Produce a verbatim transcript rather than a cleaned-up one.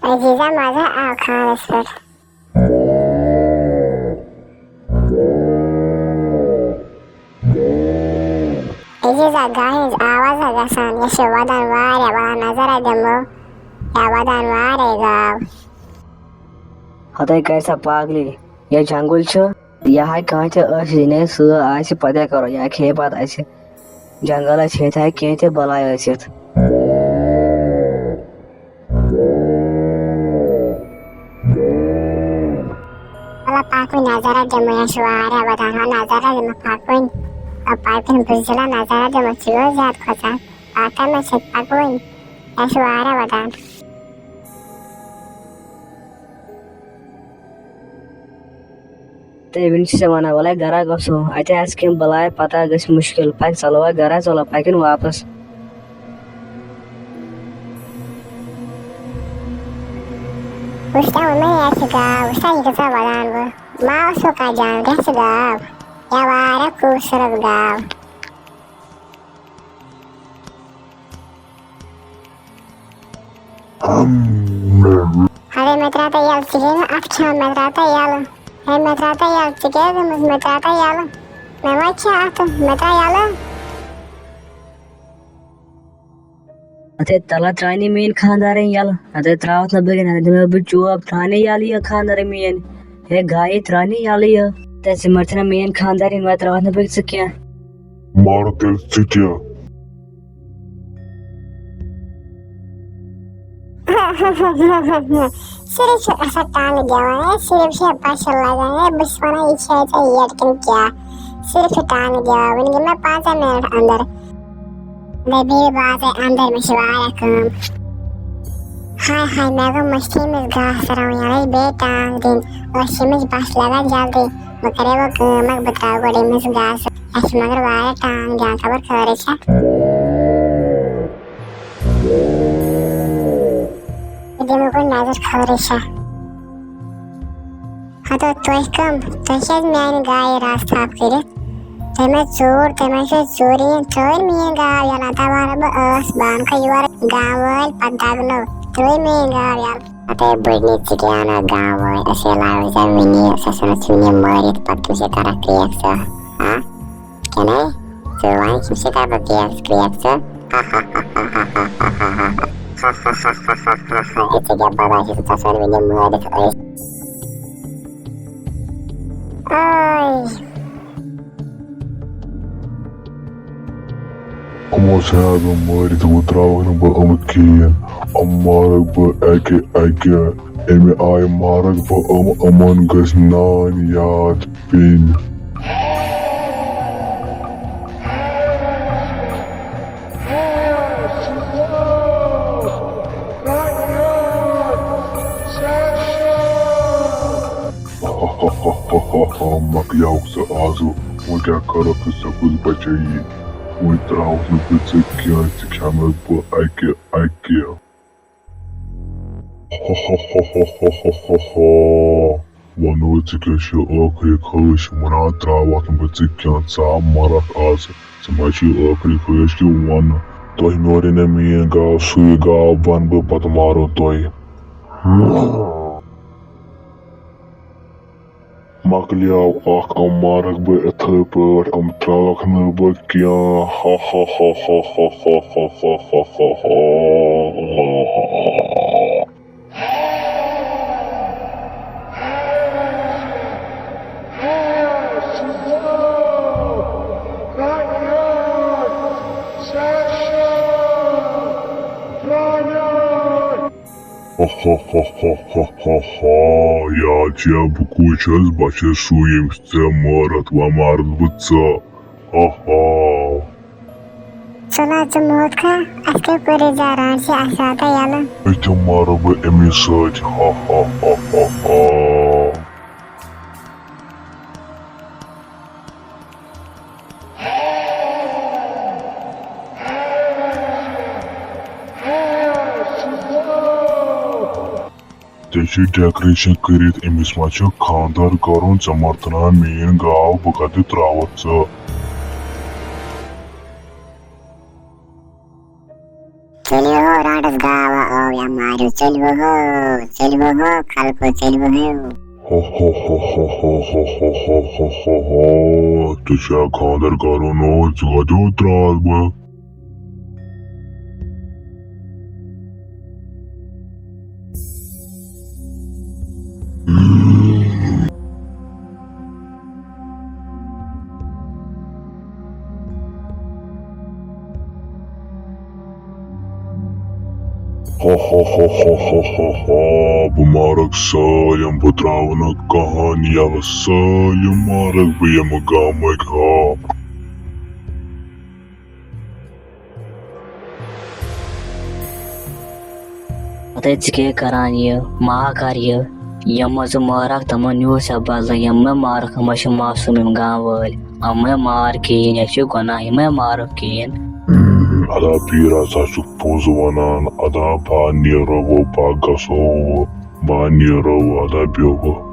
عزیزہ، مزٕ آو خانس پٮ۪ٹھ۔ عزیزہ، گاہِ ہٕنٛز آواز ہا گژھان، یہِ چھِ ودان واریاہ، ولہٕ نظر ہا دِمو، یا ودان واریاہ گاو۔ ہتے کر سا پاگلی، یہِ جنگل چھُ، یہِ ہا کانٛہہ تہِ ٲسِتھ، یہِ نے سٕہہ آسہِ، پتہٕ کیٛاہ کرو، یا کھیٚیہِ پتہٕ اَسہِ۔ جنگلس ہیٚتہِ ہا کینٛہہ تہِ بلاے ٲسِتھ۔ وَلہٕ پَکھ وۄنۍ نظر دِمو، یہِ چھُ واریاہ وَدان، وۄنۍ نظر دِمو پَکھ وۄنۍ۔ آ، پَکھ وۄنۍ بُزرِلا نظر دِمو، ژٕ یوت زیادٕ کھۄژان، پَکھ کَمہِ سۭتۍ پَکھ وۄنۍ، یہِ چھُ واریاہ وَدان۔ تہٕ وٕنہِ چھِ ژےٚ وَنان، وَلَے گَرا گژھو، اَتہِ آسہِ کینٛہہ بَلاے پَتہ، گژھِ مُشکِل، پَکھ ژَلوا گَرا، ژَلوا پَکِن واپَس۔ وٕچھتا ووٚن مےٚ، یہِ چھِ گاو، وٕچھتا یہِ کۭژاہ وَدان بہٕ، ما اوسُکھ کانٛہہ جان، یہِ چھِ گاو، یا واریاہ خوٗبصوٗرت گاو۔ ہَے مےٚ ترٛاو تہٕ یَلہٕ، ژٕ کیٛازِ نہٕ اَتھٕ کھٮ۪وان؟ مےٚ ترٛاو تہٕ یَلہٕ۔ ہے مےٚ ترٛاو تہٕ یَلہٕ، ژٕ کیٛازِ گٔمٕژ؟ مےٚ ترٛاو تہٕ یَلہٕ۔ مےٚ ما چھِ اَتھٕ، مےٚ ترٛاو یَلہٕ۔ اَتے تَلہٕ ترٛاونہِ میٛٲنۍ خانٛدارِنۍ یَلہٕ۔ اَتے ترٛاوَتھ نہٕ بہٕ کِہیٖنۍ، اَتے دِمہٕ بہٕ چوب، ترٛاونہِ یَلہٕ یہِ خانٛدارِنۍ میٛٲنۍ۔ ہے گایے، ترٛاونہِ یَلہٕ یہِ۔ تَتہِ ژٕ مَرتھِ نا میٛٲنۍ خانٛدارِنۍ، وۄنۍ ترٛاوَتھ نہٕ بہٕ ژٕ کینٛہہ۔ مارٕ تیٚلہِ ژٕ تہِ۔ صرف چھِ آسان ٹانٛگہٕ دِوان، ہے، صرف چھِ پَشہِ لَگان، ہے، بہٕ چھَس وَنان، یہِ چھِ اَتہِ یَتھ کِنہٕ کیٛاہ؟ صرف چھِ ٹانٛگہٕ دِوان، وٕنہِ گٔے مےٚ پنٛژاہ مِنَٹ اَندَر۔ مےٚ بیٚیہِ بازے اَندَر، مےٚ چھِ واریاہ کٲم۔ ہاے ہاے، مےٚ گوٚو مٔشتھٕے أمِس گاسہٕ رَوٕنۍ، یَتھ بیٚیہِ ٹانٛگ دِنۍ۔ أسۍ چھِ أمِس بَس لَگان جلدی۔ وۄنۍ کَرے وۄنۍ کٲم اَکھ، بہٕ ترٛاوٕ گۄڈٕ أمِس گاسہٕ۔ اَسہِ چھِ مگر واریاہ ٹانٛگ دِوان، خبر خٲرٕے چھا۔ بہٕ دِمہٕ گۄڈٕ نظر، خٲرٕے چھا۔ ہتو تُہۍ کم؟ تُہۍ کیٛازِ میانہِ گایہِ راز تھپھ کٔرِتھ؟ تٔمۍ ژوٗر، تٔمۍ چھِ ژوٗرِ یِن، ترٛٲوِن میٲنۍ گاو یَلہٕ، ہتا وَنہٕ بہٕ ٲس بانہٕ کھۄتہٕ یورٕ گامہٕ وٲلۍ پتہٕ دَگنو، ترٛٲوِن میٲنۍ گاو یَلہٕ۔ ہتے بٔڈنہِ، ژٕ کیٛاہ اَنان گامہٕ وٲلۍ؟ أسۍ ہے لاوِ ژےٚ وٕنی، أسۍ ہسا چھِ وٕنی مٲرِتھ، پتہٕ کیٛاہ چھِ کران کرٛیک ژٕ، ہا؟ کِنہٕ ژٕ وَن، یِم چھِ دَپان بیٚیہِ کرٛیک ژٕ۔ ہے، ژٕ کیٛاہ بَلاے چھُکھ ژَسان وٕنہِ مٲرِتھ أسۍ؟ آے۔ یِمو ژھٕنیٛاس بہٕ مٲرِتھ، وۄنۍ ترٛاوَکھ نہٕ بہٕ یِم کِہیٖنۍ۔ یِم مارَکھ بہٕ اَکہِ اَکہِ۔ اَمہِ آیہِ مارَکھ بہٕ یِم، یِمَن گژھِ نان یاد پیٚنۍ۔ مۄکلیوکھ ژٕ آزٕ، وۄنۍ کیٛاہ کَرَکھ ژٕ، ژےٚ کُس بَچٲیی؟ وۄنۍ ترٛاوَتھ نہٕ بہٕ ژےٚ کینٛہہ، ژٕ کھٮ۪مَکھ بہٕ اَکہِ اَکہِ۔ وَنو، ژےٚ کیٛاہ چھِ ٲخری خٲہِش؟ وَنان ترٛاوَتھ نہٕ بہٕ ژٕ کینٛہہ، ژٕ ہا مَرَکھ آز۔ ژےٚ ما چھِ ٲخری خٲہِش کہِ وَن، تۄہہِ مورِ نہ میٛٲنۍ گاو، سُے گاو بَنہٕ بہٕ، پَتہٕ مارو تۄہہِ۔ مۄکلیو اکھ، یِم مارکھ بہٕ یِتھے پٲٹھۍ، یِم ترٛاوکھ نہٕ بہٕ کینٛہہ۔ ہا ہا ہا۔ ہا ہا ہا۔ یاد چھا بہٕ کُس چھُس؟ بہٕ چھُس سُے، ییٚمۍ ژےٚ مٲرِتھ وۄنۍ مارَتھ بہٕ ژٕ۔ ہا ہا۔ ژٕ نا ژٕ موت کھا، اَسہِ کیٛاہ کوٚرُے زاران چھِ، اَسہِ آو تۄہہِ یَلہٕ۔ أتھۍ مارو بہٕ أمِس سۭتۍ۔ ہا ہا ہا ہا ہا۔ ژےٚ چھُے decoration کٔرِتھ، أمِس ما چھُ خانٛدر کرُن؟ ژےٚ مۄکھ ترٛاو میٛٲنۍ گاو، بہٕ کتہِ ترٛاوتھ ژٕ؟ تیٚلہِ ہو رانٛٹس گاو۔ یا ماریو، چٔلۍ وۄنۍ ہو، چٔلۍ وۄنۍ ہو، خلقو، چٔلۍ وۄنۍ ہو۔ ہو ہو ہو ہو ہو ہو ہو ہو ہو ہو ہو۔ ژےٚ چھا خانٛدر کرُن؟ او، ژٕ کتہِ ووت ترٛاس بہٕ؟ ہا ہا ہا ہا ہا ہا ہا۔ بہٕ مارکھ سٲلِم، بہٕ ترٛاوٕ نہٕ کٕہٕنۍ یَلہٕ، سٲلِم مارکھ بہٕ ییٚمہِ گامٕکۍ، ہا۔ پتہٕ ژٕ کیٛاہ کران یہِ؟ ما کر یہِ۔ یِم ژٕ مارکھ، تِمن نیوٗ ژےٚ بدلہٕ۔ یِم مہ مارکھ، یِم چھِ معصوٗم یِم گامہٕ وٲلۍ۔ یِم مہ مار کِہیٖنۍ، یہِ چھُ گۄناہ، یِم مہ مارکھ کِہیٖنۍ۔ ادا پیٖرا، ژٕ ہا چھُکھ پوٚز وَنان۔ ادا با نیرو وۄنۍ، با گژھو وۄنۍ، با نیرو وۄنۍ، ادا بیٚہو وۄنۍ۔